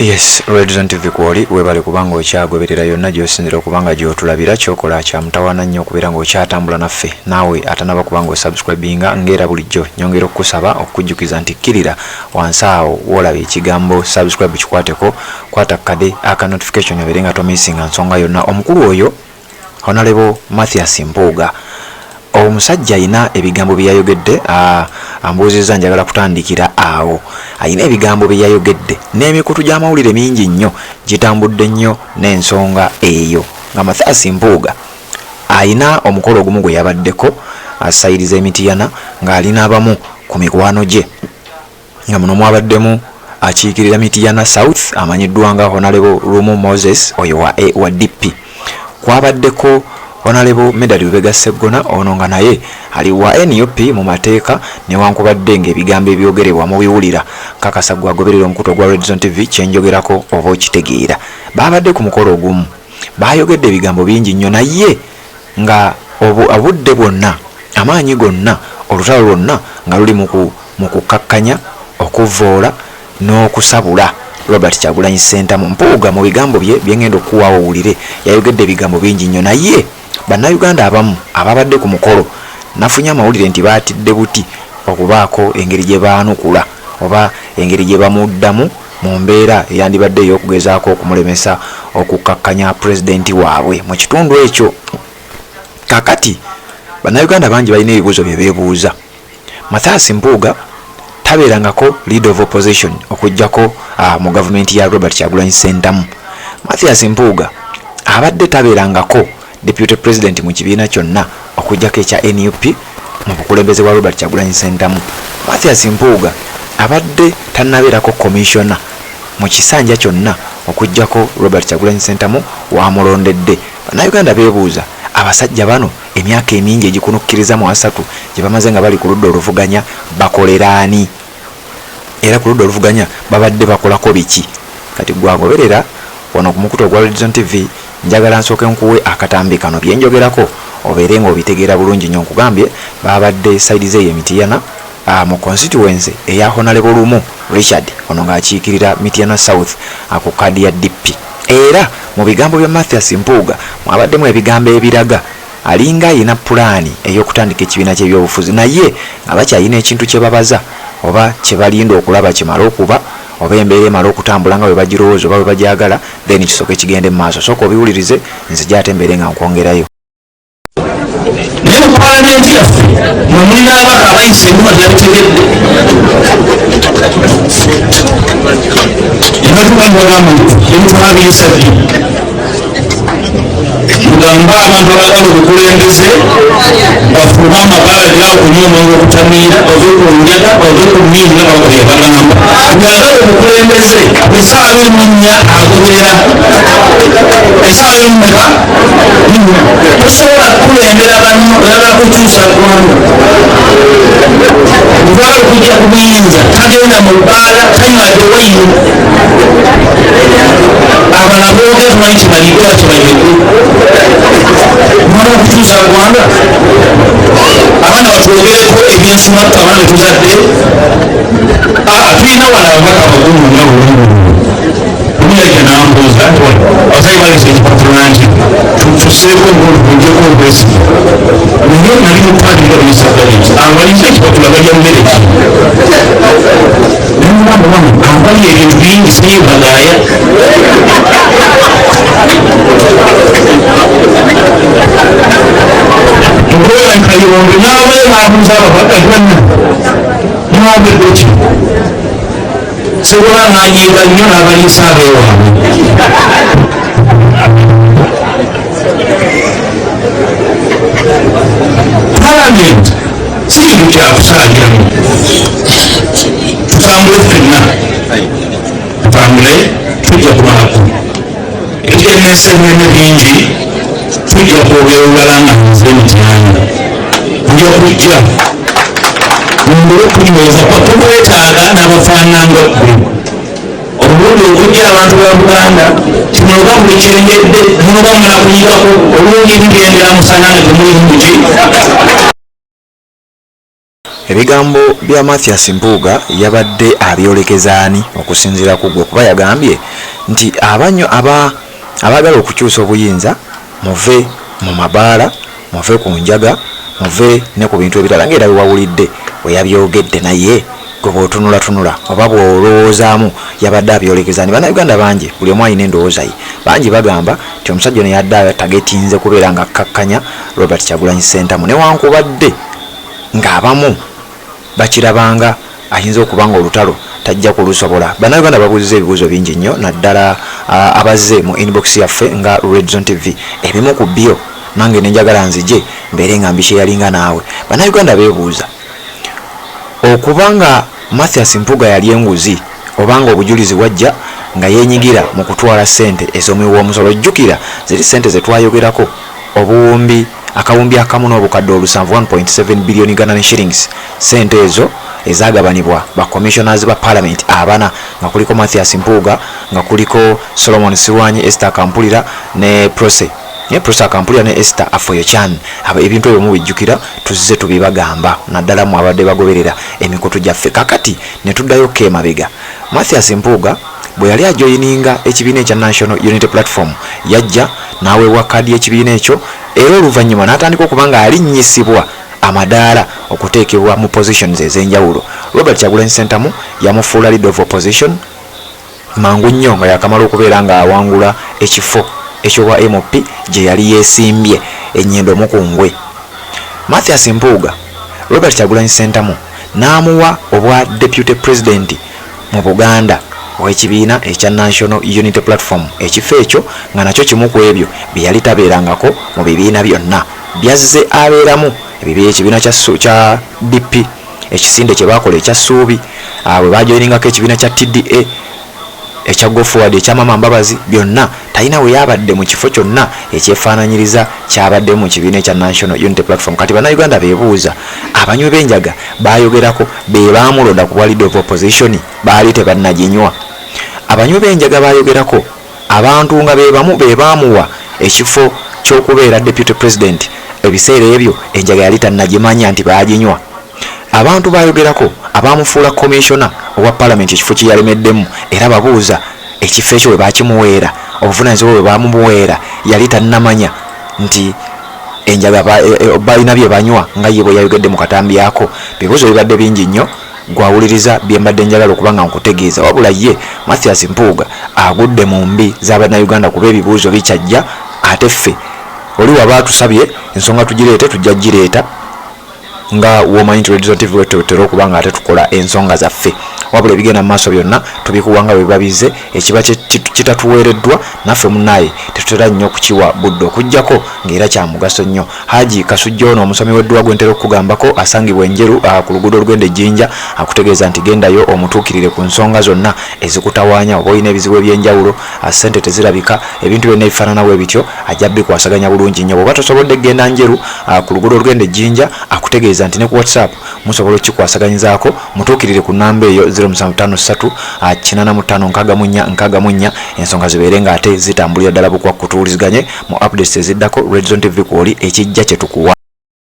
Yes, Red Zone TV kwoli webale kubanga okyagoberera yonna gy'osinzira okubanga gy'otulabira. Kyokola kya mutawaana nnyo okubeera ng'okyatambula naffe. Naawe atanaba kubanga osubscribinga, ng'era bulijjo nyongera okukusaba okukujjukiza nti kkirira wansi awo woolaba ekigambo subscribe, kikwateko, kwata kade aka notification obeere nga tomisinga nsonga yonna. Omukulu oyo Honorable Mathias Mpuuga, omusajja alina ebigambo bye yayogedde. Ambuuzizza, njagala kutandikira awo. Alina ebigambo bye yayogedde n'emikutu gy'amawulire mingi nnyo gitambudde nnyo n'ensonga eyo, nga Mathias Mpuuga alina omukolo ogumu gwe yabaddeko asayiriza emitiyana, ng'alina abamu ku mikwano gye, nga muno mwabaddemu akiikirira Mityana South amanyiddwa nga Honorable Lumu Moses, oyo wa DP. Kwabaddeko Honorable Medard Lubega Sseggona, ono nga naye ali wa NUP mu mateeka, newankubadde ng'ebigambo ebyogerebwa mubiwulira. Kakasa gwe agoberera omukutu ogwa Red Zone TV kyenjogerako oba okitegeera. Babadde ku mukolo ogumu, bayogedde ebigambo bingi nnyo, naye nga obudde bwonna, amaanyi gonna, olutalo lwonna nga luli mu kukakkanya, okuvvoola n'okusabula Robert Kyagulanyi Ssentamu. Mpuuga mu bigambo bye byengenda okukuwaawo owulire, yayogedde ebigambo bingi nnyo, naye Bannayuganda abamu ababadde ku mukolo nafunye amawulire nti baatidde buti okubaako engeri gye baanukula oba engeri gye bamuddamu mu mbeera eyandibadde ey'okugezaako okumulemesa okukkakkanya pulezidenti waabwe mu kitundu ekyo. Kakati Bannayuganda bangi balina ebibuuzo bye beebuuza. Mathias Mpuuga tabeerangako leader of opposition okuggyako mu gavumenti ya Robert Kyagulanyi Ssentamu. Mathias Mpuuga abadde tabeerangako deputy president mu kibiina kyonna okuggyako ekya NUP mu bukulembeze bwa Robert Kyagulanyi Ssentamu. Mathias Mpuuga abadde tannabeerako commissioner mu kisanja kyonna okuggyako Robert Kyagulanyi Ssentamu wamulondedde. Bannayuganda beebuuza, abasajja bano emyaka emingi egikunukkiriza mu 30 gye bamaze nga bali ku ludda oluvuganya bakolera ani, era ku ludda oluvuganya babadde bakolako biki? Kati gwagoberera wano ku mukutu ogwa Red Zone TV, njagala nsooke nkuwe akatambi kano, byenjogerako obeere ng'obitegeera bulungi nnyo. Nkugambye babadde side zeeyo Emitiyana, mu constituency eya Honorable Lumu Richard, ono ng'akiikirira Mityana South ku kaadi ya DP. Era mu bigambo bya Mathias Mpuuga mwabaddemu ebigambo ebiraga alinga ayina pulaani ey'okutandika ekibiina ky'ebyobufuzi, naye nga bakyayina ekintu kye babaza oba kye balinda okulaba kimale okuba oba embeera emale okutambula nga bwe bagirowooza oba bwe bagyagala, then kisooke kigende mu maaso. Sooka obiwulirize, nzija ate mbeere nga nkwongerayo. Naye mu palamenti yaffe mwe mulina ababaka abayisa enuma tebabitegedde, nebatuuka nibagamba nti ebitwabiyisa ddi. Mugambe abantu abagala obukulembeze bafulume amabala gawo kunywa omwenge okutamiira, bave ku njaga, bave ku mmiini, nga baba byebagamba. Bwagala obukulembeze, esaawa 24 agoberera esaawa 24. Tosobola kukulembera banno oyagala kukyusa ggwanga. Mutwala okujja ku buyinza, tagenda mu bbaala, tanywadde wayini. Abalala boogera, tumanyi kibalidde oba kibanywedde. Mwala okukyusa ggwanga, abaana batwogereko ebyensumattu, abaana betuzadde. Tulina wano ababaka abagumu nga bulungi. Omuyajja nambuuza nti abasajja balesa ekipapula nti tuseeko obuntu tujjeko obwesige, naye nali mutandika bisagale nti abalisa ekipapula balya mmere ki? Nemugamba wano abali ebintu bingi siyibagaaya. Okubeera Kayondo n'abaye n'abuuza ababaka nti mwagedde ki? Sebola n'anyiiga nnyo n'abaliisa abeewaabwe. Palamenti si kintu kyakusaagiramu. Tutambule ffenna, tutambule, tujja kumalako ebyenensi ebinene bingi. Tujja kwogera olulala nga nze Mityana nja kujja nyongere okunyweza kwa tukwetaaga n'abafaananga ggwe omulundi ogujja. Abantu ba Buganda, kinoba buli kyengedde munoba mala kuyigako olungi bigendera musana nga temuli muki. Ebigambo bya Mathias Mpuuga yabadde abyolekeza ani okusinziira ku ggwe? Kuba yagambye nti abanyo aba abaagala okukyusa obuyinza muve mu mabaala, muve ku njaga, muve ne ku bintu ebirala ng'era bwe wawulidde bwe yabyogedde naye gwe bw'otunulatunula oba bw'olowoozaamu yabadde abyolekeza ani? Bannayuganda bangi buli omu alina endowooza ye. Bangi bagamba nti omusajja ono yadde atagetinze kubeera ng'akkakkanya Robert Kyagulanyi Ssentamu newankubadde ng'abamu bakirabanga ayinza okuba nga olutalo tajja kulusobola. Bannayuganda babuuzizza ebibuuzo bingi nnyo naddala abazze mu inbox yaffe nga Redzone TV. Ebimu ku byo nange ne njagala nzije mbeere nga mbisheyalinga naawe. Bannayuganda beebuuza okuba nga Mathias Mpuuga yalya enguzi oba nga obujulizi bwajja nga yeenyigira mu kutwala ssente ez'omuwi w'omusolo. Jjukira ziri ssente ze twayogerako obuwumbi akawumbi akamu n'obukadde olusanvu, 1.7 billion Ugandan shillings, ssente ezo ezagabanibwa ba commissioners ba parliament abana nga kuliko Mathias Mpuuga, nga kuliko Solomon Silwanyi, Esther Kampulira ne Prossy ne Prossy Akampulira ne Esther Afoyochan. Abo ebintu ebyo mubijjukira, tuzze tubibagamba naddala mu abadde bagoberera emikutu gyaffe. Kakati ne tuddayo ko emabega, Mathias Mpuuga bwe yali ajoyininga ekibiina ekya National Unity Platform yajja n'aweebwa kaadi y'ekibiina ekyo era oluvannyuma n'atandika okuba ng'alinnyisibwa amadaala okuteekebwa mu positions ez'enjawulo. Robert Kyagulanyi Ssentamu yamufuula leader of opposition mangu nnyo nga yakamala okubeera ng'awangula ekifo eky'obwa MP gye yali yeesimbye e Nyendo Mukungwe. Mathias Mpuuga, Robert Kyagulanyi Ssentamu n'amuwa obwa deputy president mu Buganda ow'ekibiina ekya National Unity Platform, ekifo ekyo nga nakyo kimu ku ebyo bye yali tabeerangako mu bibiina byonna byazze abeeramu ekibiina kya DP, ekisinde kye baakola ekya Ssuubi, bwe baajoyiningako ekibiina kya TDA, ekya Go Forward ekya Mama Mbabazi, byonna talina we yabadde mu kifo kyonna ekyefaananyiriza kyabaddemu mu kibiina ekya National Unity Platform. Kati Bannayuganda beebuuza, abanywi b'enjaga baayogerako be baamulonda ku bwa leader of opposition baali tebannaginywa? Abanywi b'enjaga baayogerako abantu nga be bamu be baamuwa ekifo ky'okubeera deputy president, ebiseera ebyo enjaga yali tannagimanya nti baaginywa? Abantu baayogerako abaamufuula commissioner owa parliament ekifo kye yalemeddemu era babuuza ekifo ekyo bwe baakimuweera, obuvunaanyizibwa bwe baamumuweera yali tannamanya nti enjaga balina bye banywa nga ye bwe yayogedde mu katambi ako? Bibuuzo bibadde bingi nnyo gwawuliriza bye mbadde njagala okuba nga nkutegeeza, wabula ye Mathias Mpuuga agudde mu mbi z'Abannayuganda kuba ebibuuzo bikyajja ate ffe oli waba atusabye ensonga tugireete tujja gireeta nga womanyi nti Redzone TV wetutera okuba nga ate tukola ensonga zaffe, wabula ebigenda mu maaso byonna tubikuwa nga bwe biba bizze. Ekiba kitatuweereddwa naffe munaaye tetutera nnyo kukiwa budde okuggyako ng'era kya mugaso nnyo. Haji Kasujja ono omusomi w'edduwa gwe ntera okukugambako asangibwa Enjeru ku luguudo olugenda e Jinja akutegeeza nti gendayo omutuukirire ku nsonga zonna ezikutawaanya, oba olina ebizibu eby'enjawulo, ssente tezirabika, ebintu byonna ebifaanana bwe bityo ajja bikwasaganya bulungi nnyo. Bw'oba tosobodde kugenda Njeru ku luguudo olugenda e Jinja akutegeeza nti ne ku WhatsApp musobola okukikwasaganyizaako, mutuukirire ku nnamba eyo 0753 85 64 64 ensonga zibeere ng'ate zitambulira ddala bukwakku. Tuwuliziganye mu updates eziddako. Redzone TV kwoli ekijja kye tukuwa.